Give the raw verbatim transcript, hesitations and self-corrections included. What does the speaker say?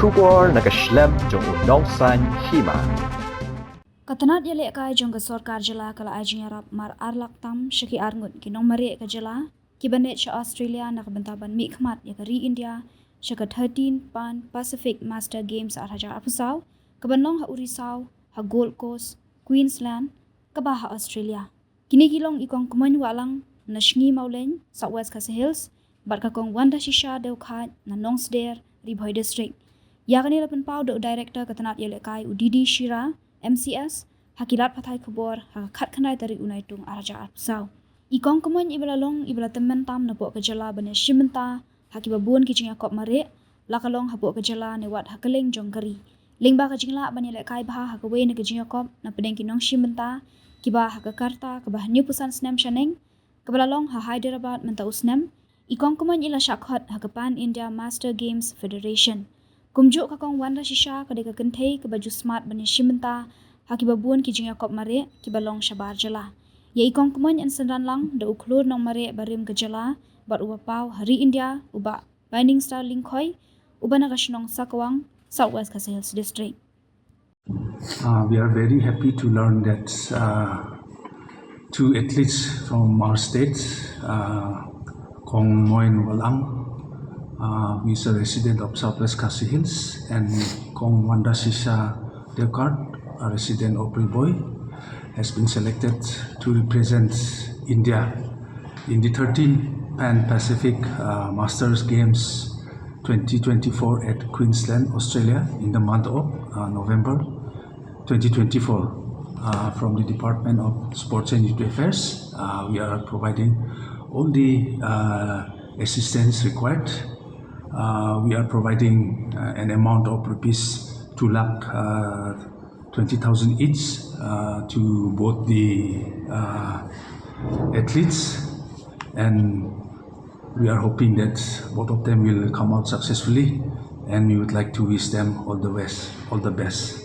Khubor na ka shlem jong u nongsaiñ hima. Ka tnat ïalehkai jong ka sorkar jylla ka la ai jingïarap mar ar lak tam sha ki arngut ki nongmareh ka jylla kiba neh sha Australia na ka bynta ban mihkhmat ïa ka ri India sha ka thirteen Pan Pacific Master Games ar hajar arphew saw, kaban long ha Uri Saw, ha Gold Coast, Queensland, kaba ha Australia. Kine ki long i Kong Kmoin Wahlang na Sngi Mawleng, South West Khasi Hills, bad ka Kong Wanda Shisha Dewkhaid na Nongsder, Ri Bhoi District. Ïa kane la pynpaw da u Director ka tnat ïalehkai u D D Shira, M C S, ha ki lad pathai khubor ha ka khatkhyndai tarik u Naitung ar hajar arphew saw. I Kong Kmoin iba la long iba la tymmen tam napoh ka jylla ban ïashim bynta ha kiba bun ki jingïakop mareh, la ka long hapoh ka jylla ne wat ha kylleng jong ka ri. Lyngba ka jinglah ban ïalehkai bha ha kawei na ka jingïakop na pdeng ki nongshim bynta kiba ha ka karta kaba hynñiewphew san snem shaneng, kaba la long ha Hyderabad mynta u snem, i Kong Kmoin i la shah khot ha ka Pan India Master Games Federation. Kumjuh ka Kong Wanda Shisha ka dei ka kynthei kaba ju smat ban ïashim bynta ha kiba bun ki jingïakop mareh kiba long shabar jylla. Ïa i Kong Kmoin yn synran lang da u khlur nongmareh barim ka jylla bad uba paw ha ri India, u Bah Binding Star Lyngkhoi, uba na ka shnong Sakawang, South West Khasi Hills District. Uh, we are very happy to learn that uh, two athletes from our state, uh, Kong Moin Walang, uh, who is a resident of Southwest Khasi Hills, and Kong Wanda Shisha Dewkhaid, a resident of Ri Bhoi, has been selected to represent India in the thirteenth Pan Pacific uh, Masters Games twenty twenty-four at Queensland, Australia, in the month of uh, November twenty twenty-four. Uh, from the Department of Sports and Youth Affairs, uh, we are providing all the uh, assistance required. Uh, we are providing uh, an amount of rupees two lakh uh, twenty thousand each uh, to both the uh, athletes, and we are hoping that both of them will come out successfully, and we would like to wish them all the best, all the best.